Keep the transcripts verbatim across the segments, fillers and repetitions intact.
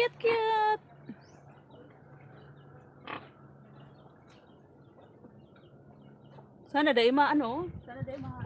Cute, cute. Sana dai ma-, ano? Sana dai ma-,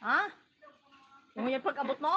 Ha? Yung yan pag-abot mo?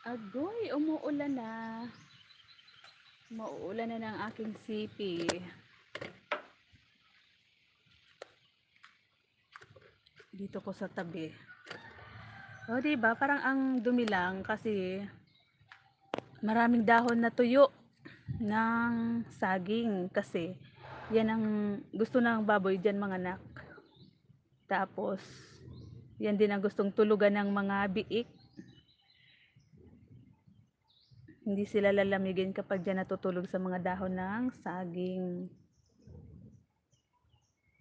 Agoy, umuulan na. Mauulan na ng aking sipi. Dito ko sa tabi. O, di ba? Parang ang dumi lang kasi maraming dahon na tuyo ng saging kasi yan ang gusto ng baboy diyan, mga anak. Tapos, yan din ang gustong tulugan ng mga biik. Hindi sila lalamigin kapag diyan natutulog sa mga dahon ng saging.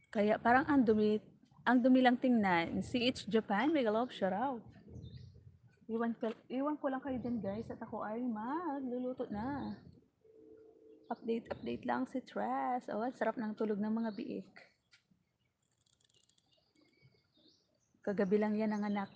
Kaya parang ang dumi, ang dumi lang tingnan. C H Japan, mega love, shout out. Iwan, ka, iwan ko lang kayo dyan, guys, at ako ay magluluto na. Update, update lang si Tres. Oh, ang sarap ng tulog ng mga biik. Kagabi lang yan ang anak.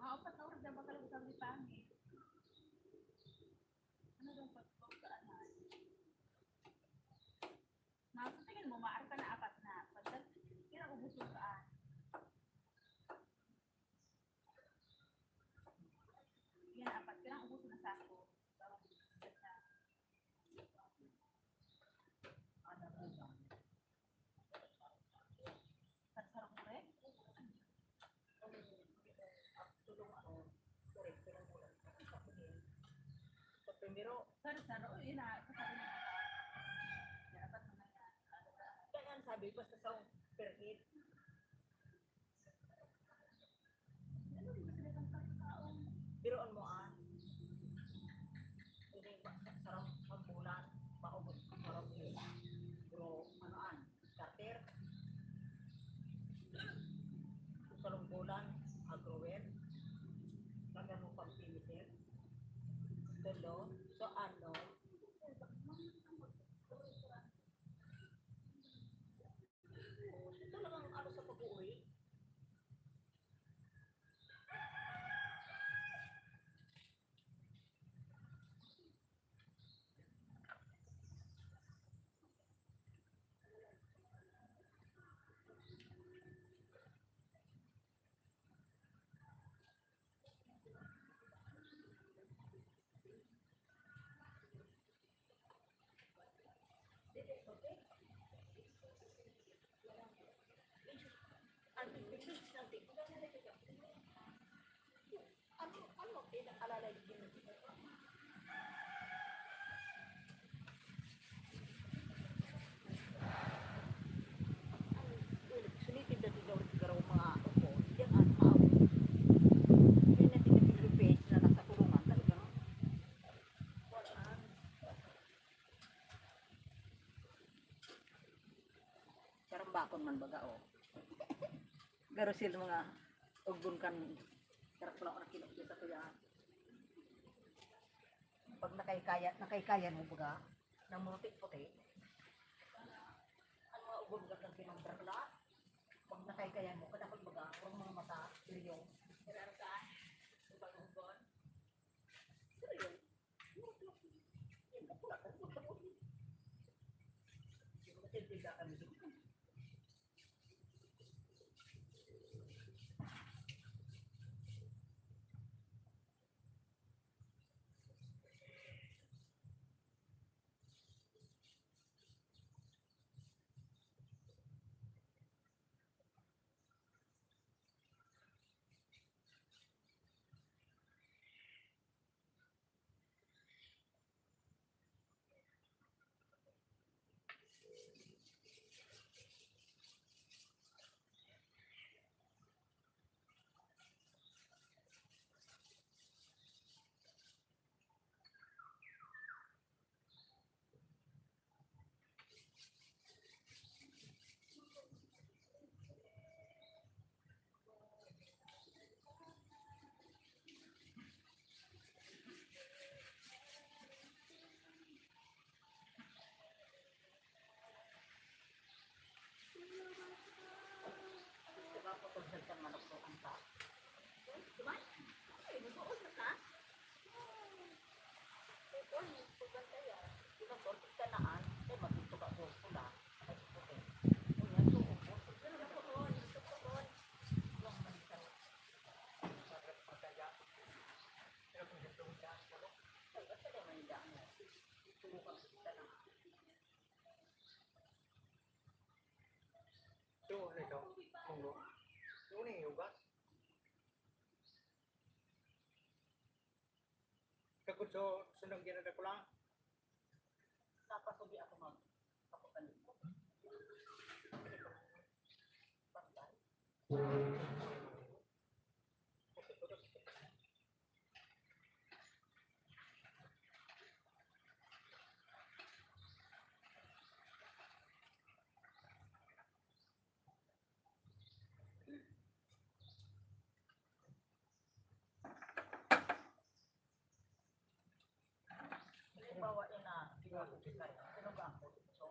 Mga upat na oras na ba talaga sa lipangi? Ano daw pagpagdaanan? Mga sa tingin mo, maaari ka na apat na. Pagkat, kailan ubos yung kaan? Yan, apat. Kailan ubos na sa ako? Sarong-sarong, correct? Tulong ako, correct, tulong ko lang. Sa primero, saro-saro, yun na, kasabi na. Dapat naman na, ano ba? Kaya nga sabi, basta sa per head. Pero ano mo, ah? Hindi ba, sa, sa, sa bulan, maubos, parang, bro, ano, ah? Starter. Sa rong bulan, agrower. Magano pang finisher. Tulo. So, ano? Talagang ano sa pag-uwi? Ano, ano ang pinag-alala ni Gino? Sunitin na din daw garo mga ako. Diyan ang tao. Hindi na din nag-repair na nasa kulungan. Talagang, walaan. Karambakon man baga, oh. Garo sila mga ugbon kan karakula ko na kinukyo sa tuya. Pag nakaykaya, nakaykaya mo baga, nang muti-puti. Ang mga ugbon baga kang kinong karakula, pag nakaykaya mo, kadakol baga, ang mga mata, ilyong. Kailangan ka, ang pag-ugbon. Pero yun, Diba, pag sa manok ko ang ta-, diba? Ay, nag-uusap ka? Ito, yung pagbantayan. Yung nag-order ka na, ah, ay, matuto ka, doon ko na. Ay, okay. Kung yan, doon ko. Yung man sa, pero kung gusto mo siya, ano? Ay, basta naman yung daan mo. Ito, ano ito? Munggo. Yung una yung hugas. Kagod so, sunag yan na dakula. Papasubi ako mag-, papunta dito. Bantay. Halimbawa, yan na, sinuga ko. So,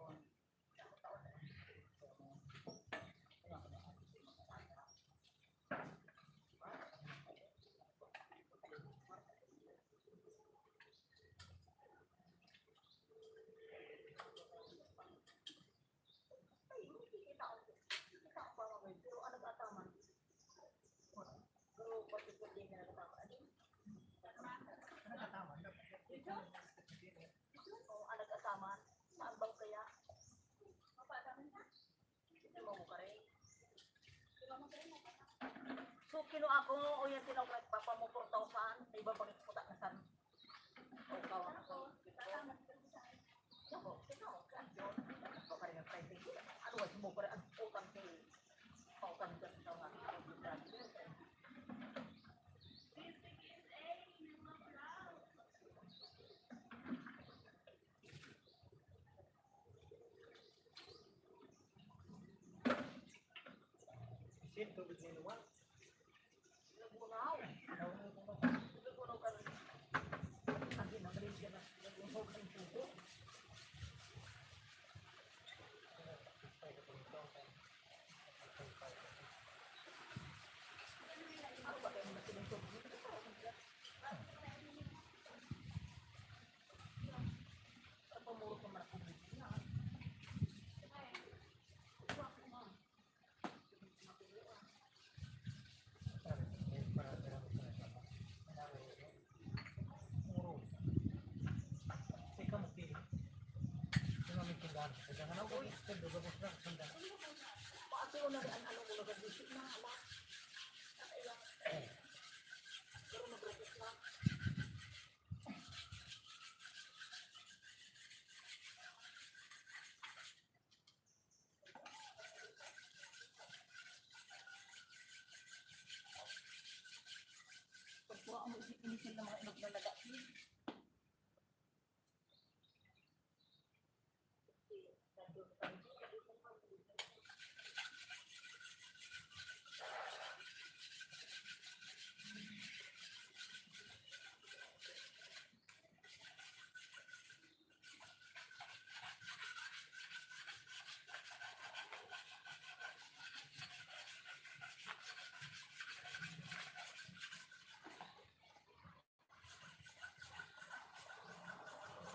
So, kinua ko, o yan, tinawag na, papa mo, four thousand, may babangit puta na san. O, kawa na ko. Ako, ikaw, kanto. Ako pa rin ang fighting. Ano, wag mo pa rin ang utang ko. Pautang ka sa mga. Isin, tubig na inuman. Nagunaw. Nagunaw ka rin. Ang ginagaling ka na. Nagunaw ka rin po. Ano ba kayo na sinusunod? Pagkuha mo, inisin ng mga inog na nag-asin.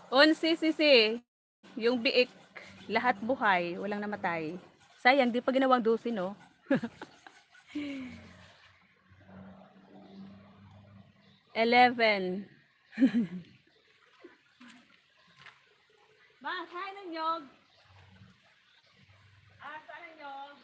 Onse sisi. Yung biik, lahat buhay, walang namatay. Sayang, di pa ginawang dose, no? Eleven. Ma, kain ng nyog. Ah, saan ang nyog?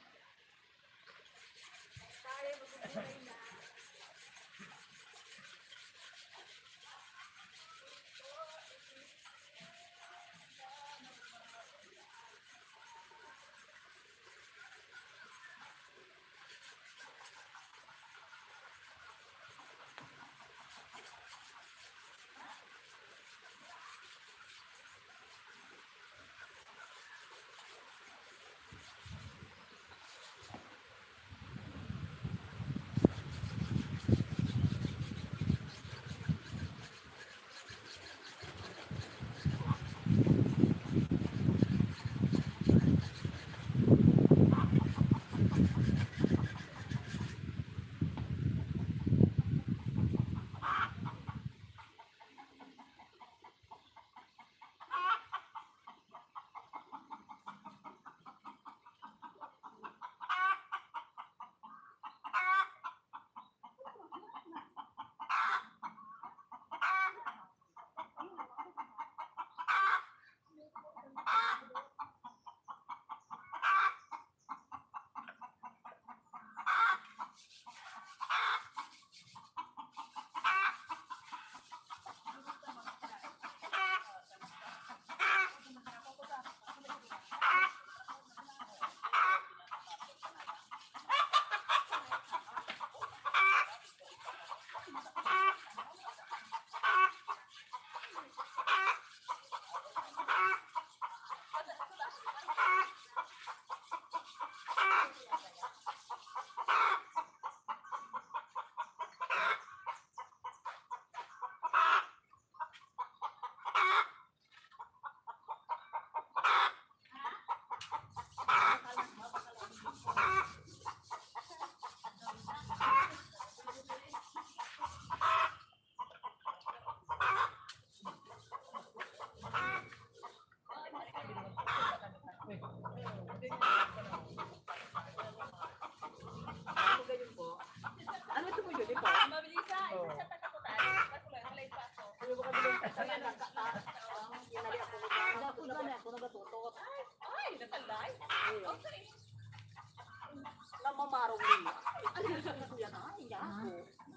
Namamarong ninyo. Ay, ay, ay, ay, ay, ako.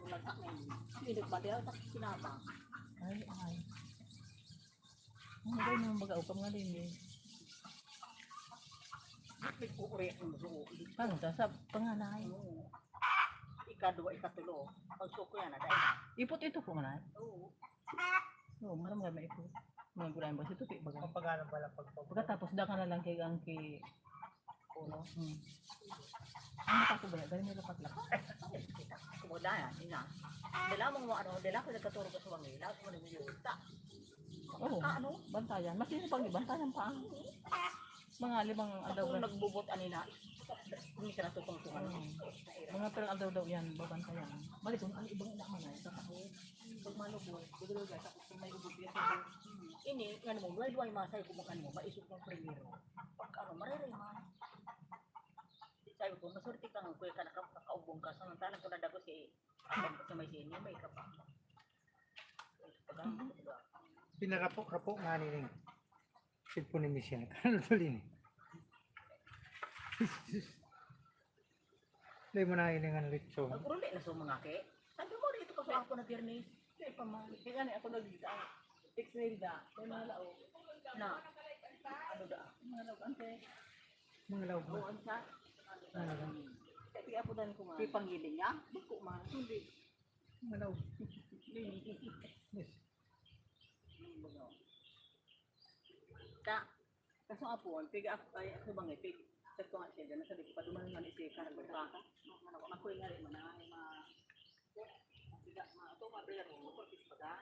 Nagtak na yun. Hindi ba, di ako sinama? Ay, ay. Ang ganda ng baga, upang nga din eh. May puuri akong gusto. Ano ta? Sa panganay. Oo. Ikadua, ikatulo. Pag suko yan, ada. Ipot ito po nga na. Oo. Oo, maram nga may ipot. Mga gulay ba? Ito, ti, baga. Ang pagano pala pag- Pagkatapos, da ka na lang kay ang ki-, Uno. Hmm. Ano pa ko ba? Dali may lapat-lapat. Ako mo daya, ina. Dala mo mo ano, dala ko nagkaturog sa wangila, ako mo nagmiyuta. Oo. Ka, ano? Bantayan. Mas yun pang bantayan pa. Mga limang Ako aldaw na. Nagbubot anina. Kung isa na tutungtungan. Hmm. Mga pirang aldaw daw yan, babantayan. Balik kung ang ibang ina man ay, sa taon. Pag malubog, gudulog ay, tapos kung may ubod, yan sa ini, ano mo, luway-luway masay kung ano mo, maisog mo primero. Pag ano, maririman. Sabi ko, "Maswerte ka nga, kuya, ka naka-, nakaubong ka." Samantalang kung nadagos si, sa may senior, may ka pa. Pinarapo-rapo nga ni Ning. Cellphone ni Michelle. Ano tuloy ni? Dahil mo na hilingan lechon. Nag-uruli na sa mga ke. Sabi mo, dito ka sa ako na Biyernes. Kaya pa man. Kaya nga, ako nagdita. Text na yun da. May mga laog. Na. Ano da? Mga laog, ante. Mga laog ba? Oo, ang sa. Mga laog. Kaya tiga po dahil ko man. Di panggiling niya? Di ko man. Hindi. Mga laog. Yes. Ka. Kaso apon, piga ako, ay, ako bang ipig? Sa ko nga siya, dyan, sa di ko pa duman nga isi ka, nagpapaka. Makuha nga rin, mga, mga, piga, mga, ito, mga brero, mga pagkis pa ka.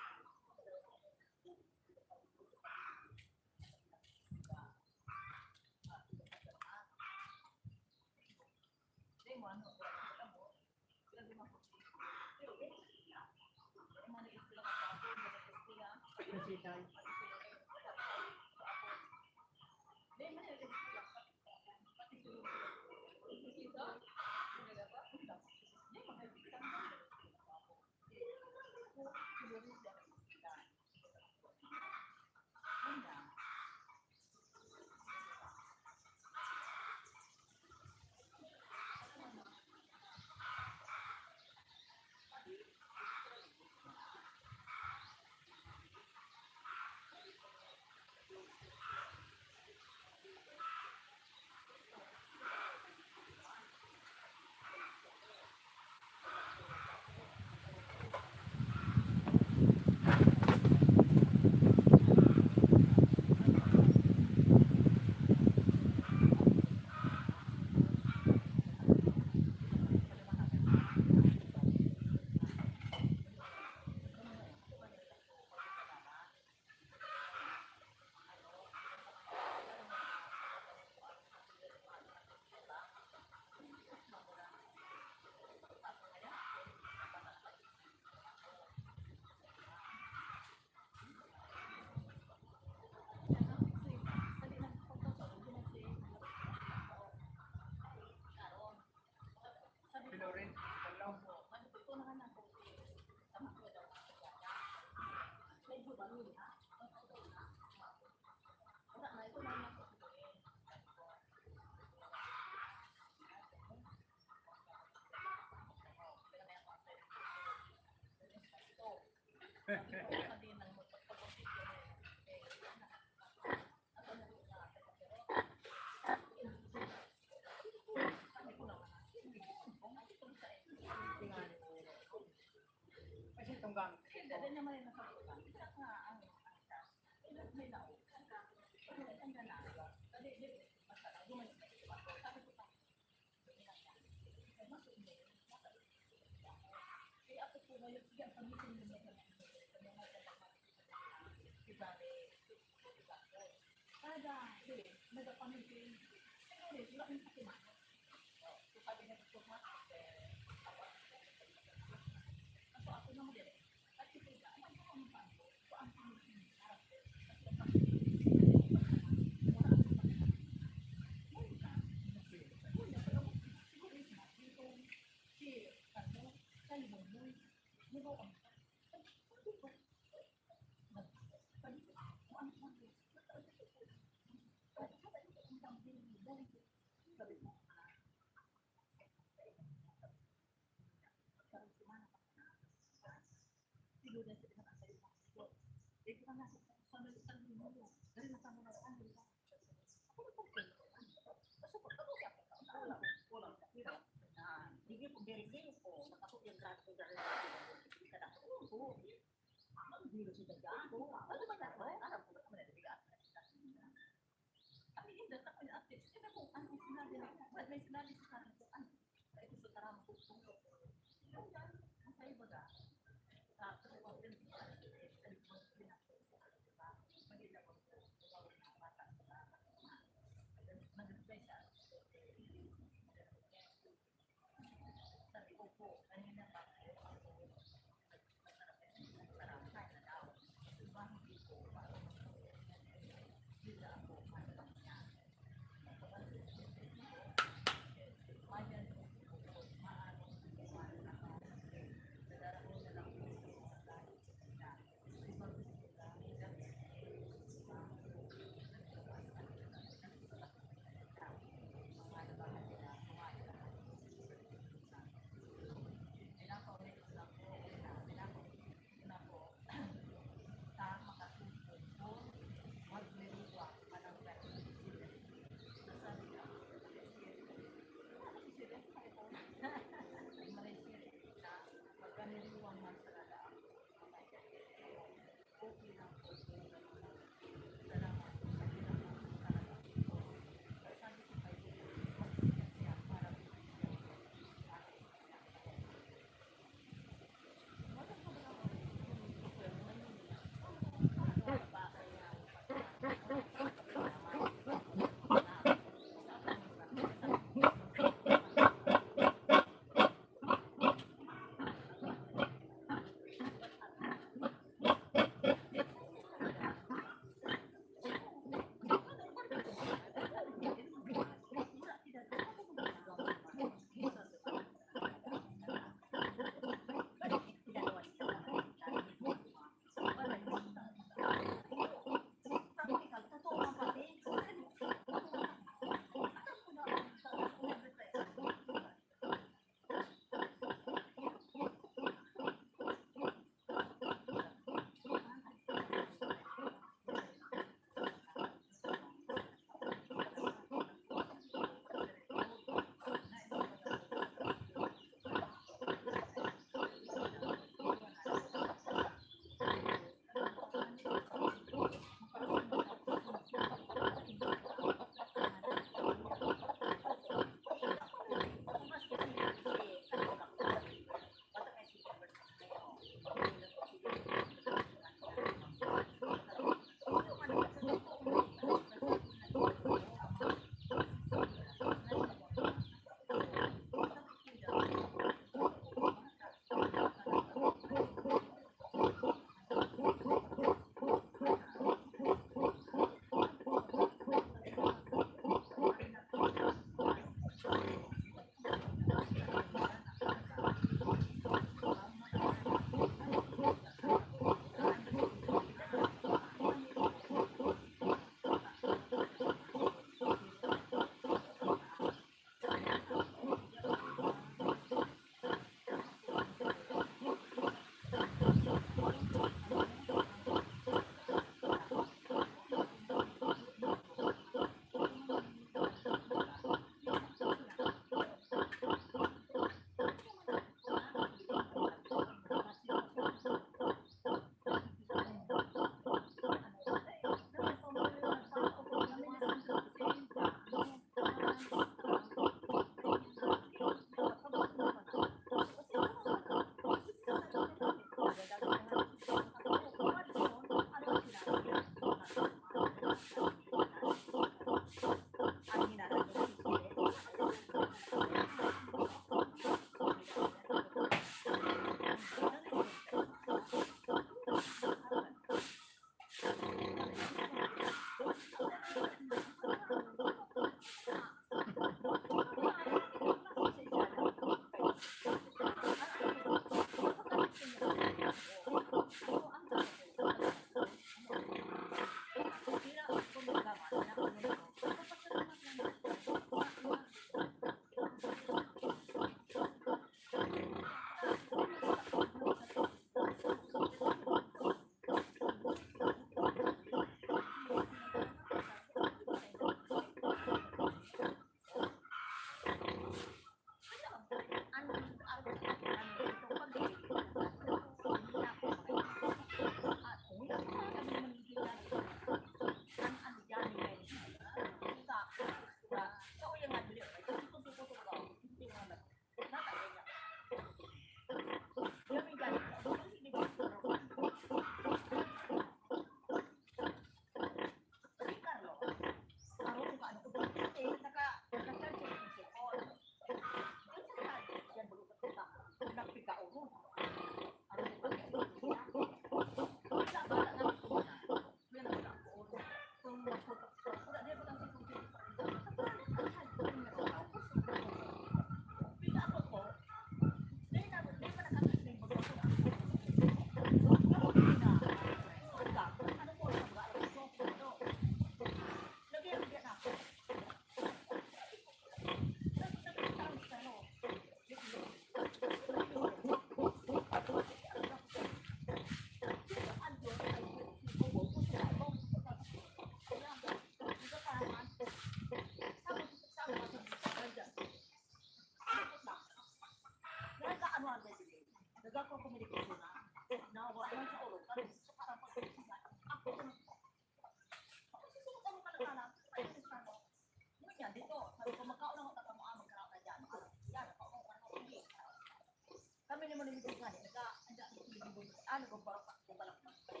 Ano naman yung mga nagka, ano, ano, ano, ano, ano, ano, ano,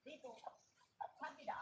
dito, sabi na,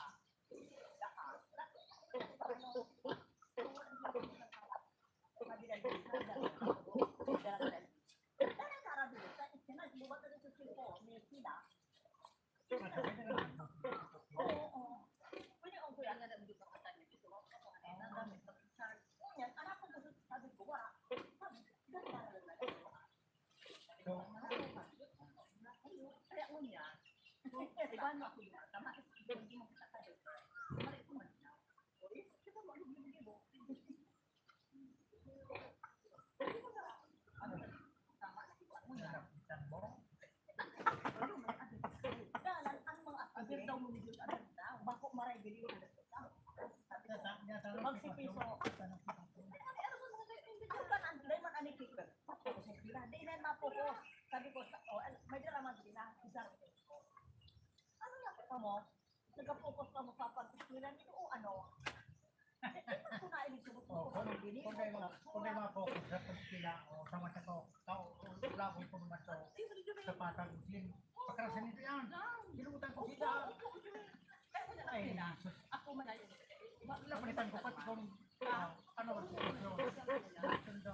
Magsipiso. Ano ka na, dai man ani kicker. Tapos, sila, di na mapokus. Sabi ko, sa, oh, al-, may drama din na, isang ano na po mo? Nagka-focus ka mo sa pag-eskwela nito o ano? Di ba ko na inig sa Oh, kung, kung may mga, kung may mga focus sa pag-eskwela, o sa mata ko, tao, o, wala akong pagmato, sa patag, sin, pakrasan nito yan. Sinutan ko sila. Ay, Jesus. Ako man ay, ma-, Napalitan ko pa kung, ah, ano, ano, ano, ano,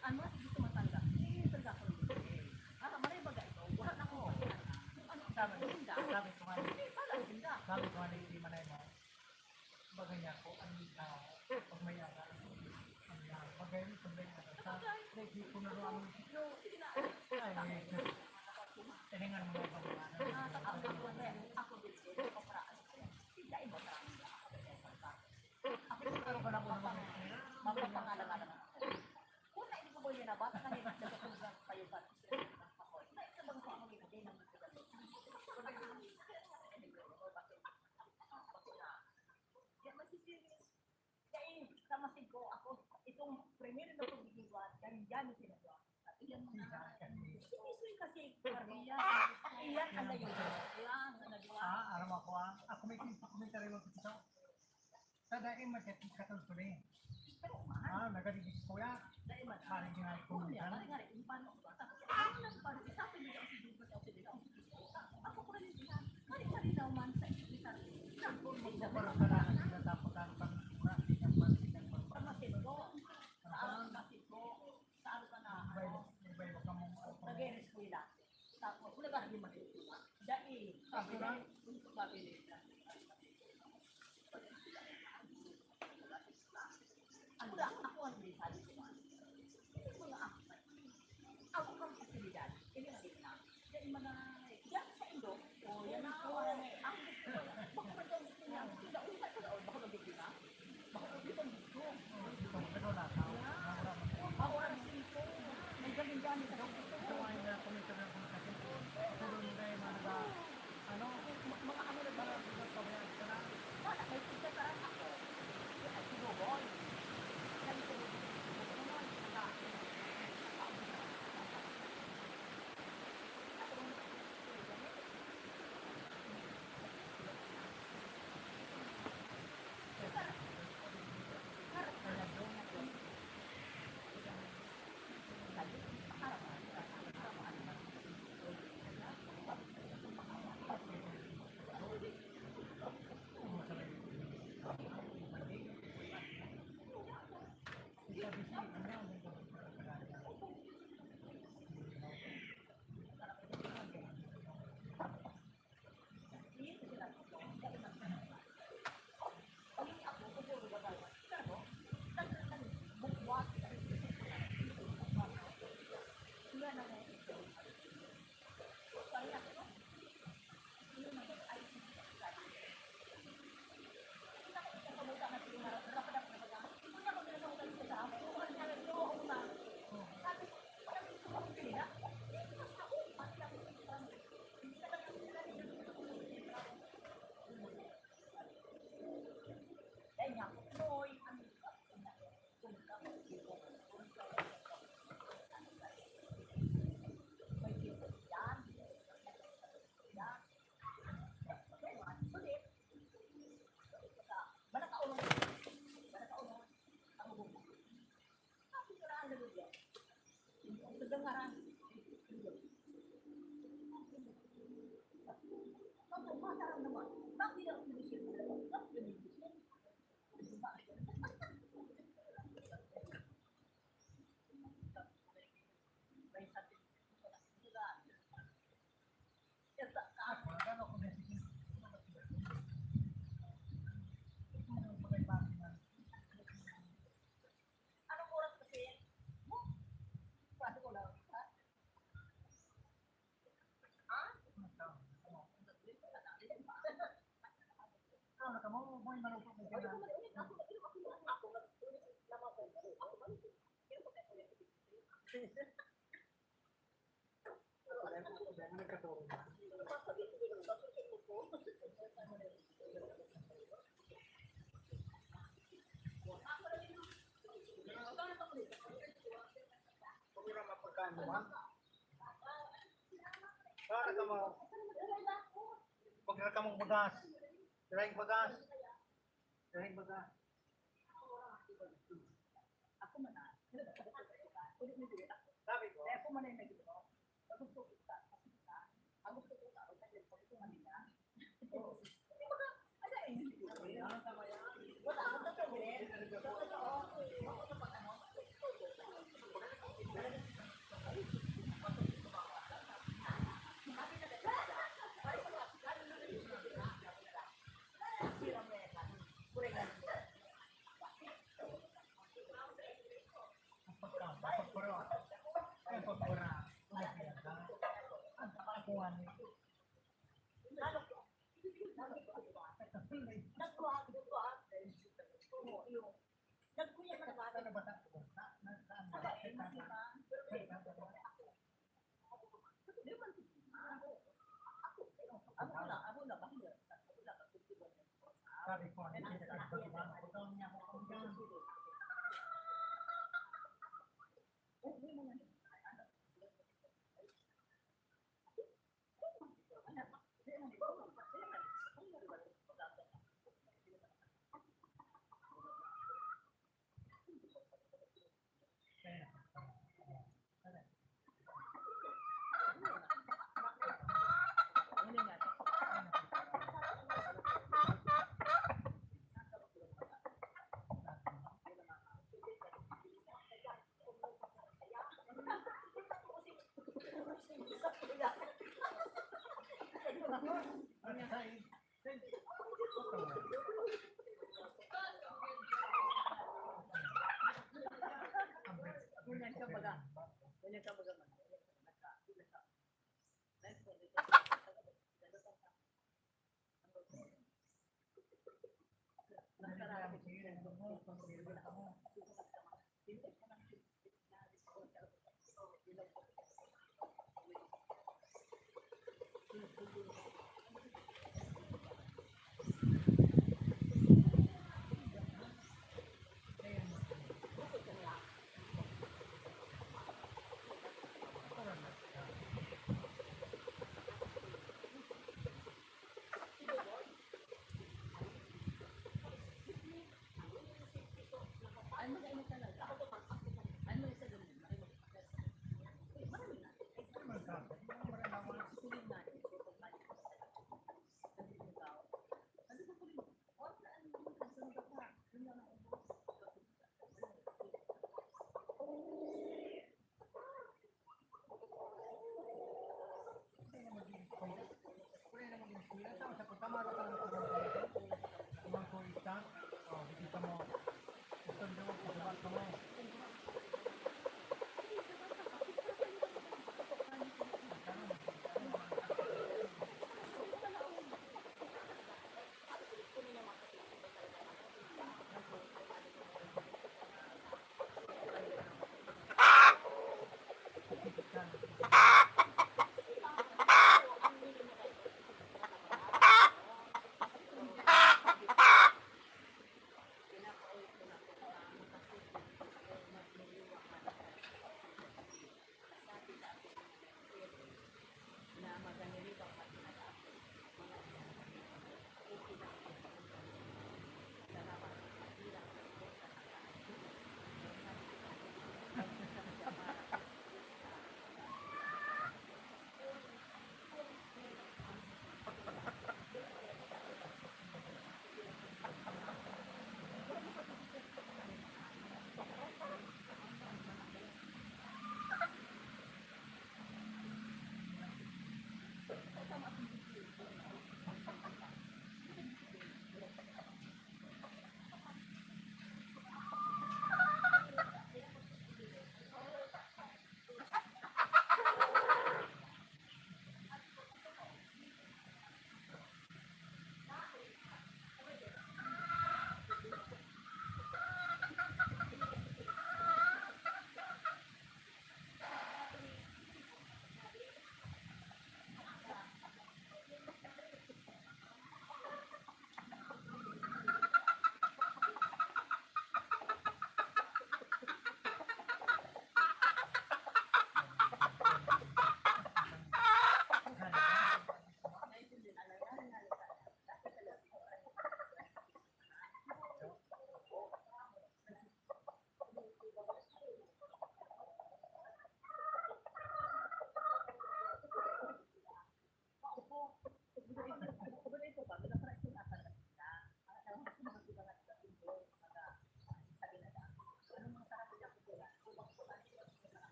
Ang mga hindi ko matanggap, hindi talaga ako nagbibigay. Ah, maray baga ito, wala na akong pakialam. Kung ano ang Sabi, sabi ko nga, hindi, wala sinda. Sabi ko nga, hindi man ay mo. Bagay niya ako, ang tao, pag may aral, ang bagay, pag may aral, sa, hindi ko na rin ang Sige na. Ay, Jesus. Tinangan mo na ba? Ah, ako, ako, ako, Ako, pero ka na po naman. Magpapangalan-ngalan ako. Una, hindi ko ba yun na bata na yun, nagkatulog ng payugan. Ako, na isa bang sa mga ibigay ng mga ganun? Yan, masisirious. Yan, sa masig ko, ako, itong primero na pagiging yan, yan yung sinagawa. Iyan mo na. Hindi kasi, kasi, Maria, iyan ang layunin. Iyan ang nagawa. Ah, aram ako, ah. Ako may, ako may karima ko ito. Sa dai man siya katultuloy. Pero man. Ah, nagadidisko ya. Dai man. Parang ginagawa ko Kuya, minsan. Parang nga rin, yung paano ko ba? Tapos, ano lang, parang isa, pinili ang sinugot niya, pinili ang sinugot niya. Ako ko rin sila. Kari-kari daw man sa ikitar. Sa Kung magbabarang ka na, hindi na dapat ang pangkura, hindi ang pangkura. Pamasin ko. Sa araw ng basit ko. Sa ano ka na, ano? Nag-eskwela. Tapos, wala ba rin mag-eskwela? Dai. Ako na? Gusto ba, Pili? Ako na, ako ang detalye ko, ah. Hindi ko na, ah, ako kang pasilidad. Hindi na, hindi na. Yan, mga, yan sa indo. O, yan na, parang, ang gusto ko, baka man daw gusto niya, ang gusto niya, ulit na, baka magiging na. Baka ulit ang gusto. Ako, ang singko. May galing-galing sa gusto ko. Ano? Anong oras kasi? Klase ko lang, ha? Ha? Ano ka mo? Boy, marupok mo ka na. Para ka mo. Pag ka mong bagas. Tiraing bagas. Tiraing bagas. Ako man ah. Sabi ko, kaya ako man ay nag-inom. Pag gusto kita, kasi kita, ang gusto ko tao, kaya pag gusto man nila. Di ba ka, ano eh, hindi ko kaya. Wala, ang totoo eh. Totoo. Ako sa pag-ano, Sabi ko, "Ano yung nagbago ba? Huwag daw niya ako kaibigan." Ganyan ka baga. Ganyan ka baga man.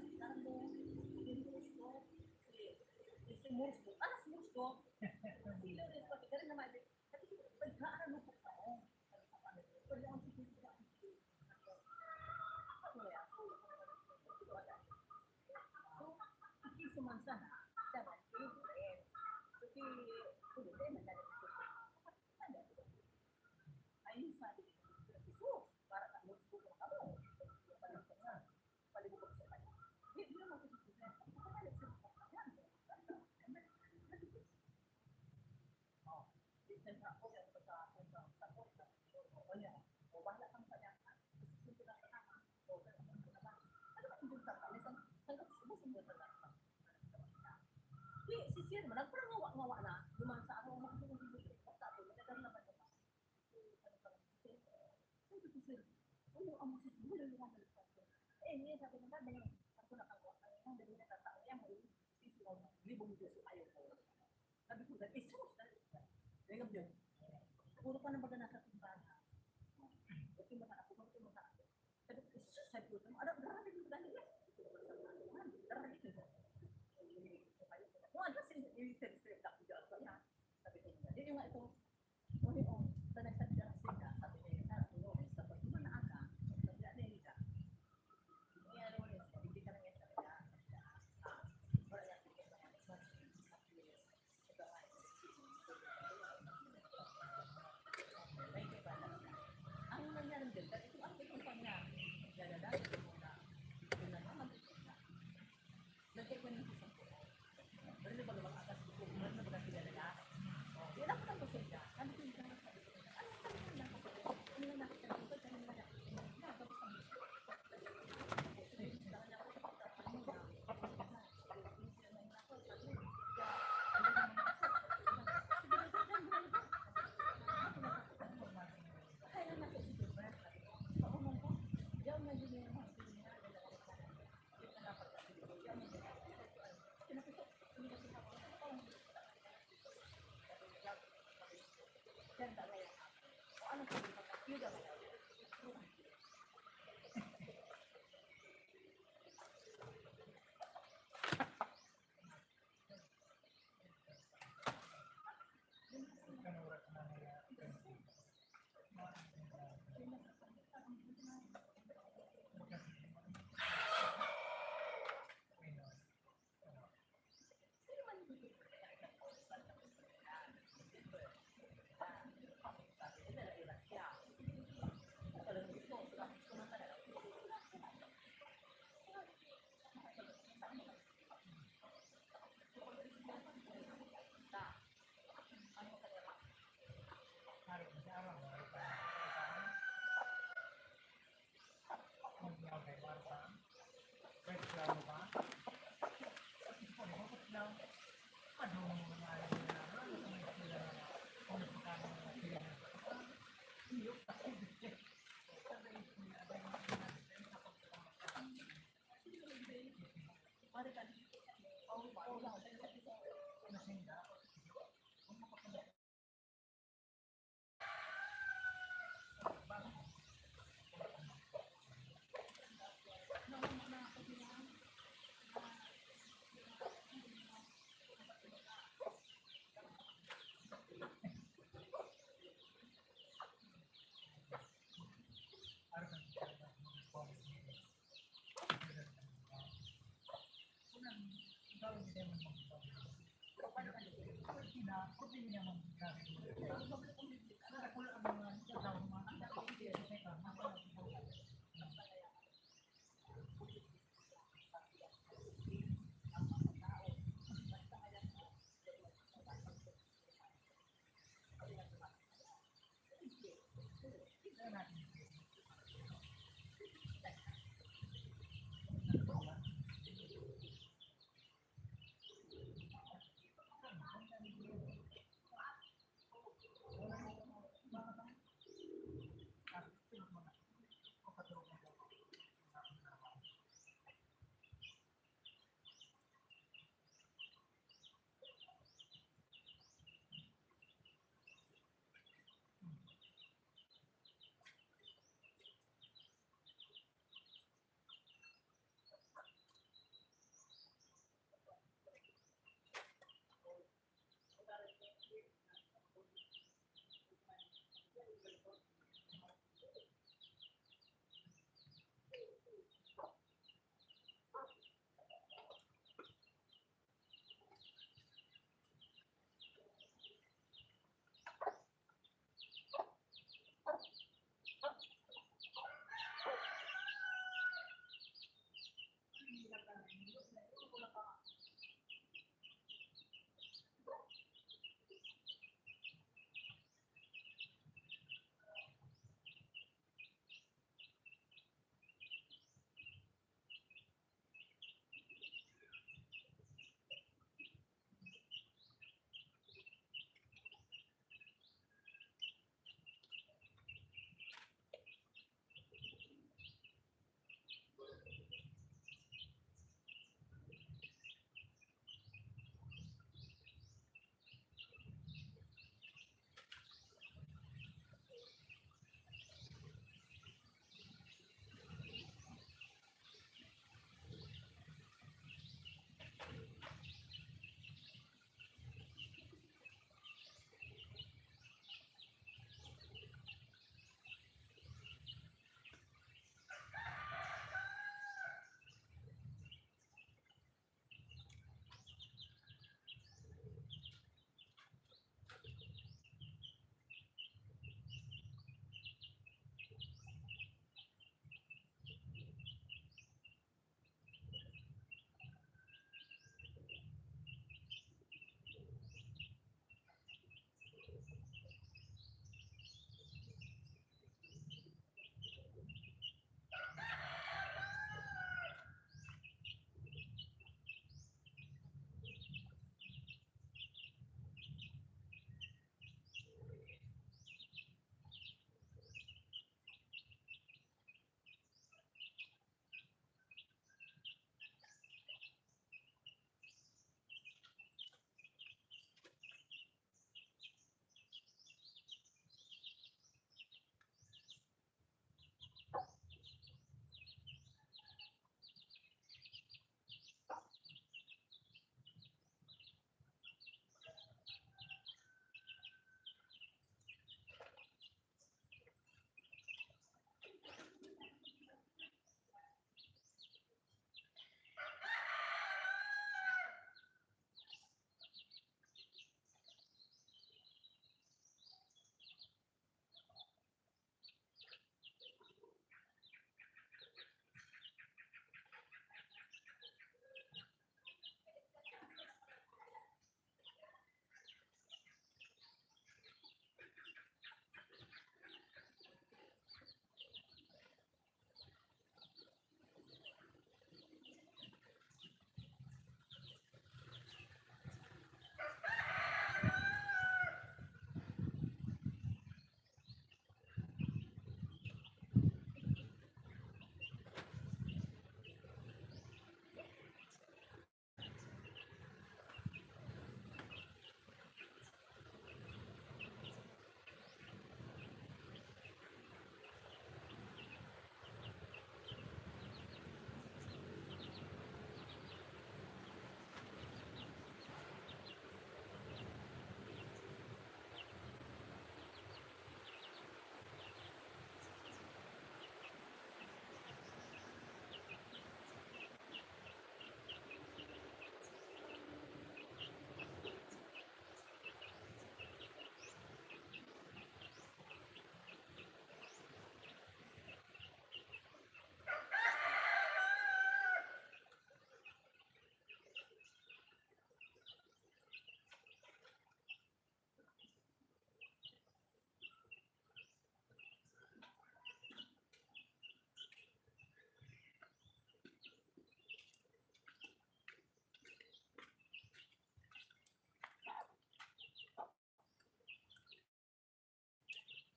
mas Carlo, si Mursko, si, si Mursko, ah, si Mursko, si Lorenzo, pati ka rin naman, pati ka rin naman, So, ikiso man sana, daman iibahin. So, ki, kundi, madali na siya. Ayun, sabi ko, "Jesus, para na mo, siguro kamo." Palibot sa kanya. Hindi naman kasi sila, "Ano ba sa mga yan?" Oh, di na ako, yan, sa, sa, sa, sa, o, bahala kang kanya. Gusto ko na sa kanya. O, ganun, ganun, ganun. Ano ba yung tata? May sang-, sangkap, ubos ang mga tata. Di, si Sir, nagparangawa-ngawa na. Duman sa ako, mga susunod dito. Basta ako, nagdadala naman naman. So, ano pa, si Sir, sabi ko, "Sir, ano ang mga susunod? Wala naman sa akin." Eh, niya, sabi ng dad, "Ako na, ako, ang dali na tata, ang yan, may libong Diyos, ayaw ko." Sabi ko, "Dali, sus, dali." Dali, yun. Puro pa na baga nasa simbahan. Ito yung mga ako, ito yung mga ako. Sabi ko, "Sus," sabi ko, "Ano, grabe yung dali yan." Grabe yung dali. Wala, kasi yung sabi ko, "Yan." Sabi ko, "Hindi, yung nga ito." Uli, oh, sa nagsadya sila, sabi niya, "Ano, sa pagkuma na aga, sabi niya, Amerika." May ano, hindi ka lang yan sa kanya, sabi niya, ah, wala yan, hindi ka lang yan. Ang nangyari dyan, dahil itong ang itong pang na, dala-dala, itong na, itong na, itong na, Nagkaiba ng isang ko. Pero na baga mag-atas ko, pero na baga pinalalas. Oh, wala ko lang pasensya. Sabi ko, "Yung gano'n," sabi ko, "Ano yung sabi ko lang ako? Ano yung nakita ko? Ano yung nakita ko?" Na, tapos sabi ko,